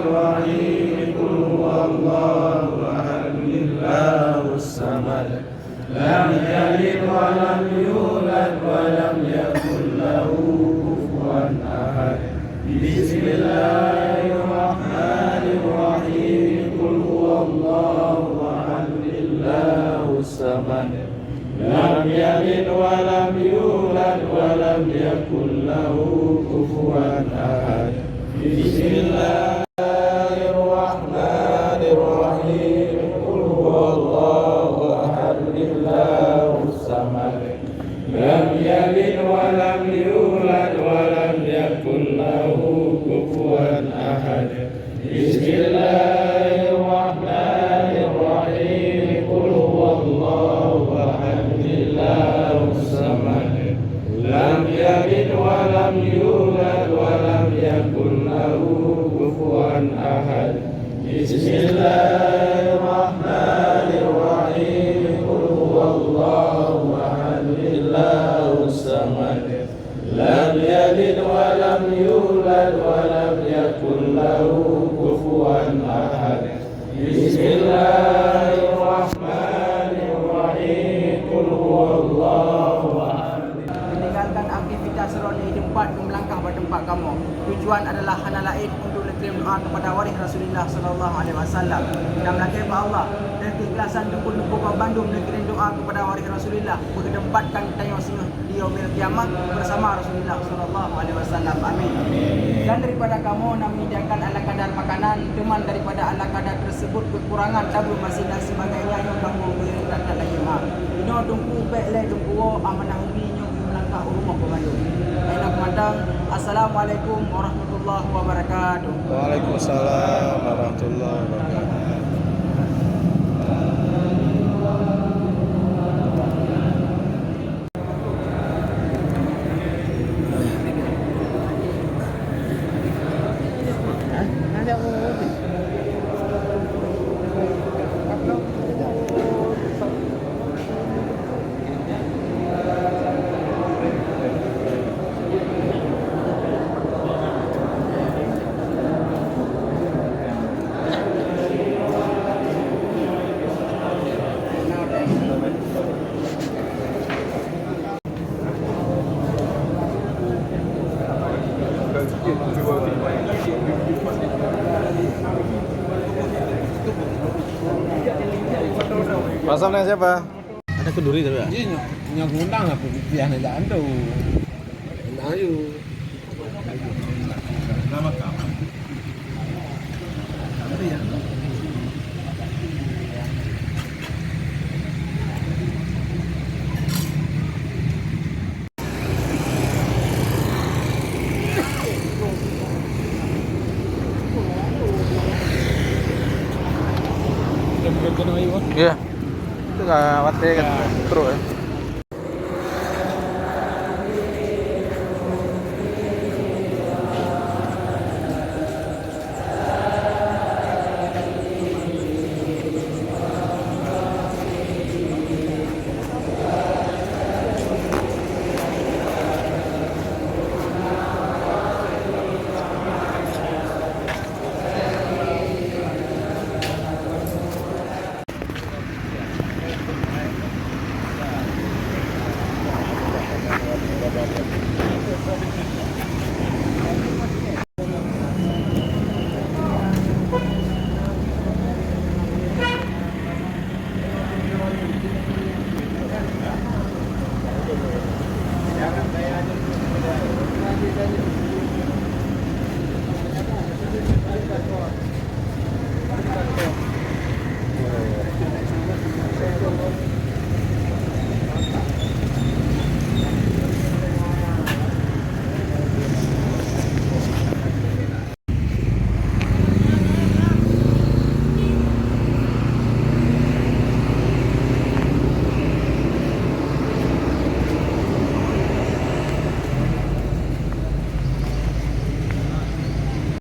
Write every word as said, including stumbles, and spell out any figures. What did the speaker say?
الرحيم. قل هو الله أحد، الله الصمد. لم يلد ولم يولد ولم يكن له كفوا أحد. بسم الله الرحمن الرحيم. قل هو الله أحد، الله الصمد. لم يلد ولم يولد ولم يكن له كفوا أحد. بسم الله الرحمن الرحيم. قل هو الله أحد، الله الصمد. لم يلد ولم يولد ولم يكن له كفوا أحد. بسم الله الرحمن الرحيم. قل هو الله أحد، الله الصمد. لم يلد ولم يولد ولم يكن له كفوا أحد. بسم الله الرحمن الرحيم. قل هو الله أحد، الله الصمد. لم يلد ولم يولد ولم يكن له كفوا أحد. بسم الله الرحمن الرحيم. قل هو الله أحد. Meninggalkan aktivitas droeneuh di teumpat, meulangkah bak teumpat kamoe. Tujuan adalah hana laén untuk neuteurim doa kepada waréh Rasulullah sallallahu alaihi wasallam. Dan meulakée bak Allah, dan keikhlasan teungku-teungku banmandum neuteurim doa kepada waréh Rasulullah, beuteumpat tanyoe singoh di Yaumil Qiyamah bersama Rasulullah sallallahu alaihi wasallam. Amin. Dan daripada kamoe na menyediakan ala kadar makanan, teuma daripada ala kadar tersebut kekurangan tabeu masih dan sebagainya nyang kamoe bri that-that lagée nyan. Inoe Teungku bék lé Teungku woe amanah umi nyoe meulangkah u rumoh peumandum. Laén mantong, Assalamualaikum warahmatullahi wabarakatuh. Waalaikumsalam warahmatullahi wabarakatuh. Pasang dengan siapa? Ada kenduri tapi ya? Iya, nyok, nyok ngundang lah putih anak jangan tu. Enak ayu. Nama kau? Tapi ya. Iya. Itu nggak mati kan? Truk ya.